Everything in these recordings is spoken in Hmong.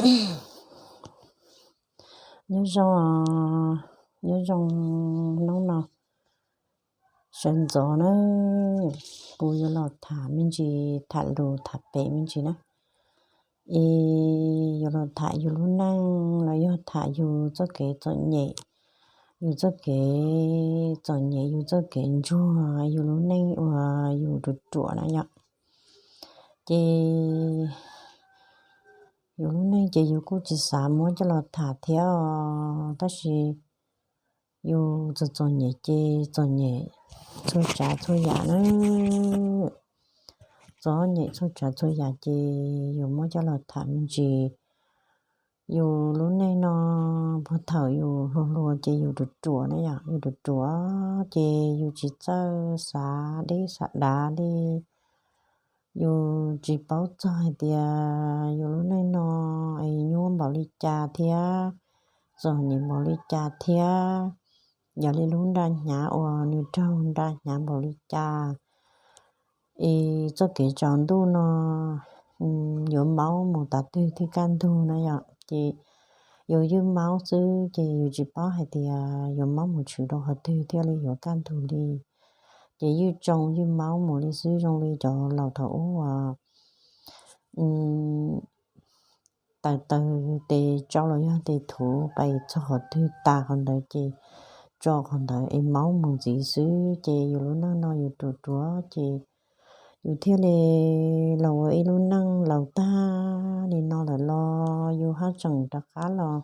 Nyob zoo, nyob zoo hnub no sawv ntxov na, kuv yuav los tham me ntsis, tham lus tham pem me ntsis na. Es yuav los tham yus lub neej los yog tham yus txoj kev txom nyem, yus txoj kev txom nyem, yus txoj kev ntsuag, yus lub neej uas yus ruam ruam na yom. Ces yus lub neej ces yus kuj tsis xav muab coj los tham thiab os, tab sis yus txom txom nyem ces txom nyem txhua tsav txhua yam na, txom nyem txhua tsav txhua yam ces yus muab coj los tham me ntsis. Yus lub neej no, puag thaum yus hluas hluas ces yus ruam ruam na yom, yus ruam ruam ces yus tsis txawj xav deb xav dav li. Yus tsis paub txog hais tias yus lub neej no es nyuaj npaum li cas thiab, txom nyem npaum li cas thiab, yog li lub nra hnyav uas nws raug nra hnyav npaum li cas, es txoj kev tsaus ntuj no yuav maub mus tav twg thiaj kaj ntug na yom. Ces yus ywj maub xwb ces yus tsis paub hais tias yuav maub mus tshwm rau qhov twg thiaj li yuav kaj ntug li. Ces ywj tsoo ywj maub mus li xwb, zoo li cov laus thaum ub uas taws taws tes tsau los yog tes thuv pais txog qhov twg tas qhov ntawd ces tso qhov ntawd es maub mus ntxiv xwb. Ces yus lub neej no yus ruam ruam ces yus thiaj li los ua ib lub neej laus tag li no lawm los yus haj tseem rov qab los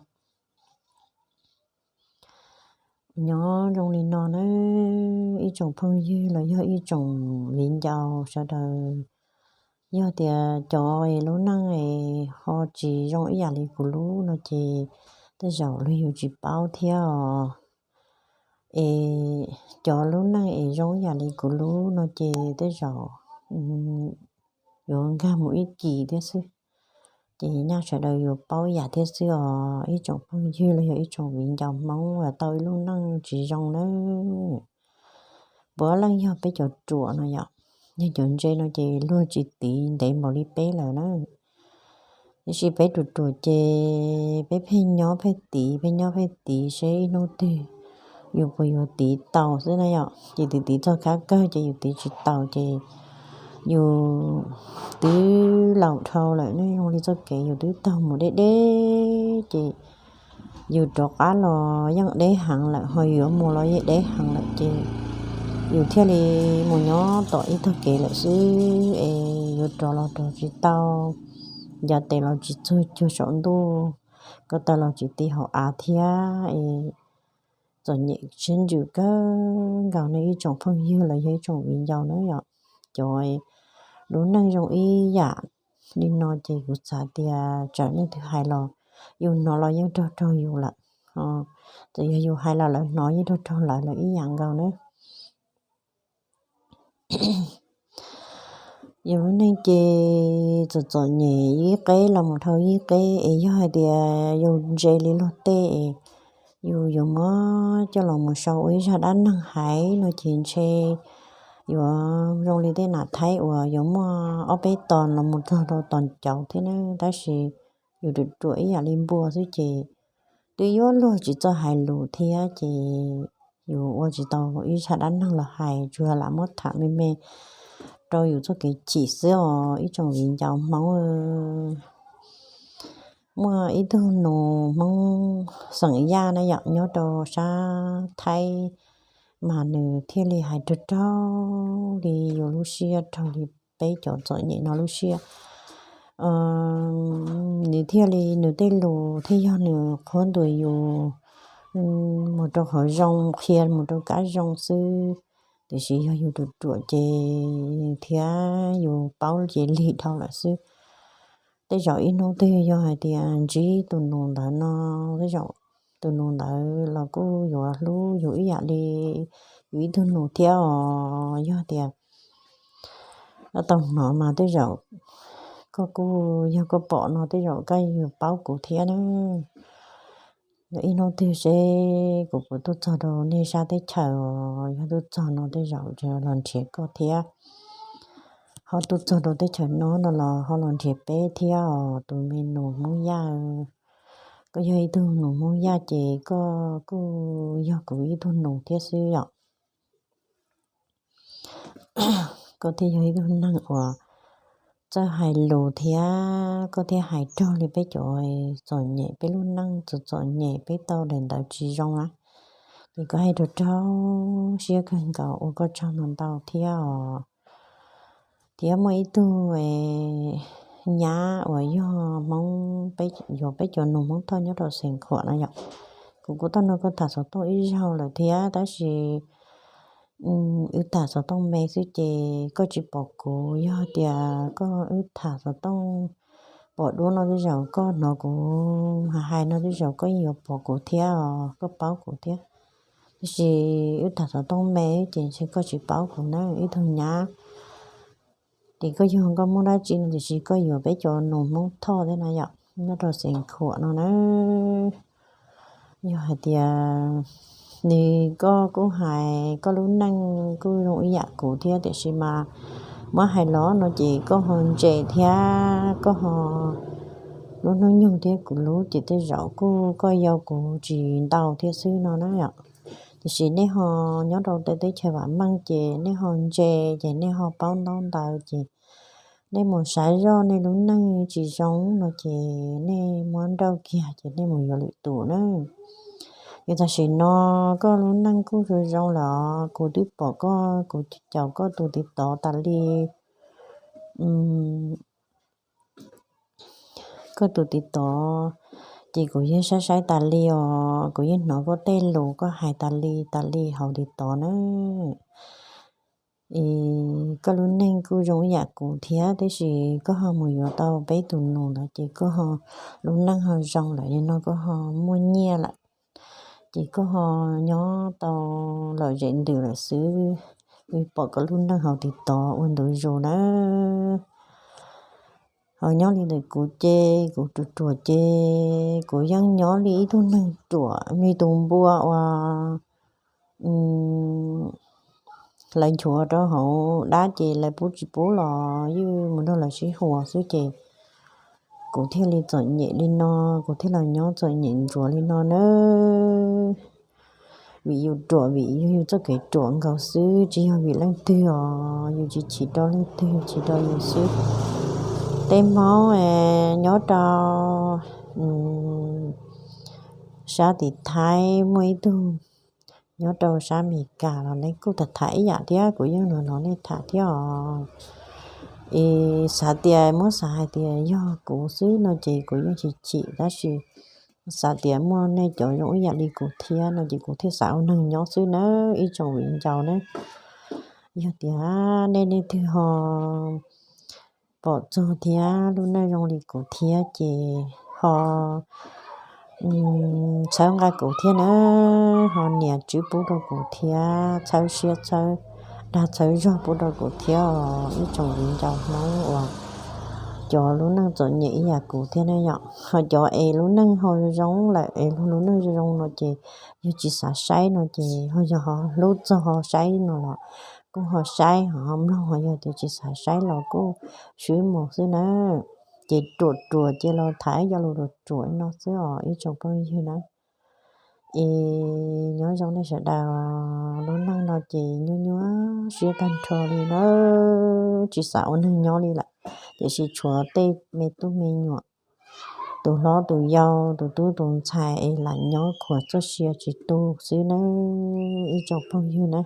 nyob zoo li no na, ib tsoom phooj ywg los yog ib tsoom viv ncaus sawv daws. Yog tias cov es lub neej es ho tsis zoo ib yam li kuv lub no ces tej zaum luag yus tsis paub thiab os. Es cov lub neej es zoo ib yam li kuv lub no ces tej zaum yuav nkag mus ib kis thiab xwb. Ces nyaj sawv daws yuav paub ib yam thiab xwb os ib tsoom phooj ywg los yog ib tsoom viv ncaus Hmoob uas tau ib lub neej tsis zoo na. Puav leej yog peb cov ruam no yom, yog cov ntse no ces luag tsis tiv ntev npaum li peb lawm na. Tiam sis peb ruam ruam ces peb pheej nyob pheej tiv, pheej nyob pheej tiv seb ib hnub twg yus puas yuav tiv tau xwb na yom. Ces tiv tiv txog kab kawg ces yus tiv tsis tau ces yus twb laus dhau lawm ne, zoo li txoj kev yus twb taug mus deb deb ces yus rov qab los yeej deb heev lawm, ho yuav mus los yeej deb heev lawm ces yus thiaj li mus nyob tom ib tog kev lawm xwb es yuav rov los rov tsis tau, ncav tes los tsis txog cuag saum ntuj, ko taw los tsis ti hauv av thiab es txom nyem siab ntsws kawg nkaus ne ib tsoom phooj ywg los yog ib tsoom viv ncaus na yom. Cov lub neej zoo ib yam li no ces kuv xav tias tsam leej twg hais los yus hnov los yeej raug raug yus lawm. Txawm yog yus hais los lawv hnov yeej raug raug lawv lawm ib yam nkaus na. Yus lub neej ces txom txom nyem ib qeb los mus dhau ib qeb es yog hais tias yus ntse li luag tej es yus yuav muab coj los mus sau ua ib zaj dab neeg hais no ces ntshe yuav zoo li tej nam Thaib uas yuav muaj ob peb tos los mus txog rau tos ncauv thiab na, tab sis yus ruam ruam ib yam li npua xwb ces twb yuav luag tsis txawj hais lus thiab ces yus ua tsis tau ib zaj dab neeg los hais, tsuas lam muab tham me me rau yus txoj kev chim xwb os ib tsoom viv ncaus Hmoob. Muaj ib tug nus Hmoob xeem Yaj na yom, nyob rau sab Thaib, mas nws thiaj li hais raug raug li yus lub siab, raug li peb cov txom nyem no lub siab. Nws thiaj li, nws tej lus thiaj yog nws qhuab ntuas yus mus rau qhov zoo, qhia mus rau kab zoo xwb. Tiam sis yog yus ruam ruam ces thiab yus paub ces lig dhau lawm xwb. Tej zaum ib hnub twg yog hais tias ntsib tus nus ntawd no, tej zaum tus nus ntawd los kuj yuav hlub yus ib yam li yus ib tug nus thiab os. Yog tias koj tau hnov mas tej zaum koj kuj, yog koj pom no tej zaum koj yuav paub kuv thiab na. Yog ib hnub twg seb kuv puas tuaj txog rau nej sab teb chaws os, yog tuaj txog no tej zaum los nrhiav koj thiab. Ho tuaj txog rau teb chaws no no los ho los nrhiav peb thiab os tus me nus Hmoob Yaj. Koj yog ib tug nus Hmoob Yaj ces koj kuj yog kuv ib tug nus thiab xwb yom. Koj thiaj yog ib tug neeg uas txawj hais lus thiab koj thiaj hais raug li peb cov txom nyem, peb lub neej txom txom nyem, peb tau daim ntawv tsis zoo na. Ces koj hais raug raug siab kawg nkaus, ua koj tsaug ntau ntau thiab os. Thiab muaj ib tug nyab uas yog Hmoob, yuav peb cov nus Hmoob Thoj nyob rau Xeev Khuam no yom. Kuv kuj tau nrog koj tham xov tooj ib zaug lawm thiab tab sis wb tham xov tooj me xwb ces koj tsis pom kuv. Yog tias koj, wb tham xov tooj pom dua no tej zaum koj hnov kuv hais hais no tej zaum koj yeej yuav pom kuv thiab os, koj paub kuv thiab. Tiam sis wb tham xov tooj me ces ntshe koj tsis paub kuv na ib tug nyab. Ces koj yog koj muaj dab tsi no tiam sis koj yuav peb cov nus Hmoob Thoj thiab na yom, nyob rau Xeev Khuam no na. Yog hais tias nws, koj kuj hais koj lub neej kuj zoo ib yam kuv thiab tiam sis mas muab hais los no ces koj ho ntse thiab koj ho, lub hnub nyoog thiab kuv lub ces tej zaum kuj koj yau kuv tsis ntau thiab xwb no na yom. Tiam sis nej ho nyob rau teb chaws vam meej ces nej ho ntse, ces nej ho paub ntaub ntawv ces nej mus saib zoj nej lub neej tsis zoo no ces nej muab nrauj kiag ces nej mus yuav lwm tus na. Yog tam sim no koj lub neej kuj zoo zoo lawm, kuv twb pom koj, kuv caum koj tus tiv tov tas li. Koj tus tiv tov ces kuv yeej saib saib tas li os, kuv yeej hnov koj tej lus koj hais tas li tas li hauv tiv tov na. Koj lub neej kuj zoo ib yam kuv thiab tab sis koj ho mus yuav tau peb tus nus ntawd ces koj ho, lub neej ho zoo lawm li no, koj ho muaj nyiaj lawm ces koj ho nyob tau lom zem ntws lawm xwb. Kuv pom koj lub neej hauv tiv tov ua ntu zus na. Ho nyob li ntawm kuv ces kuv ruam ruam ces kuv yeej nyob li ib tug neeg ruam li tus npua uas lawv nchuav rau hauv dab ces lawv pub tsis pub los yeej mus nrog lawv sib huas xwb ces kuv thiaj li txom nyem li no, kuv thiaj los nyob txom nyem ntsuav li no nawb. Vim yus ruam, vim yus, yus txoj kev ruam nkaus xwb, tsis yog vim leej twg os, yus tsis chim rau leej twg, chim rau yus xwb. Tej Hmoob nyob rau sab tim Thaib, muaj ib tug nyob rau sab Amelikas los nej kuj tham tham ib yam thiab, kuv yeej los hnov nej tham thiab os. Es xav tias, muab xav hais tias yog kuv xwb no ces kuv yeej chim chim, tab sis xav tias muaj nej cov zoo ib yam li kuv thiab no ces kuv thiaj xav ua neeg nyob xwb nawb ib tsoom viv ncaus nawb. Yog tias nej leej twg ho pom txog thiab lub neej zoo li kuv thiab ces ho txhawb nqa kuv thiab na, ho nias tswb pub rau kuv thiab, txhawb siab txhawb dag txhawb zog pub rau kuv thiab os ib tsoom viv ncaus Hmoob uas cov lub neej txom nyem ib yam kuv thiab na yom. Ho cov es lub neej ho zoo lawm es luag lub neej zoo zoo no ces yog tsis xav saib no ces ho yog ho hlub txog ho saib no los kuj ho saib ho mloog, ho yog tias tsis xav saib los kuj swb mus xwb na. Ces ruam ruam ces los tham ib co lus ruam ruam no xwb os ib tsoom phooj ywg na. Es nyob zoo nej sawv daws, lub neej no ces nyuaj nyuaj siab tag nrho li na, tsis xav ua neeg nyob li lawm, tiam sis tshuav tej me tub me nyuam, tus hlob tus yau, tus tub tus ntxhais es lam nyob khuam txoj sia tsis tu xwb nawb ib tsoom phooj ywg na.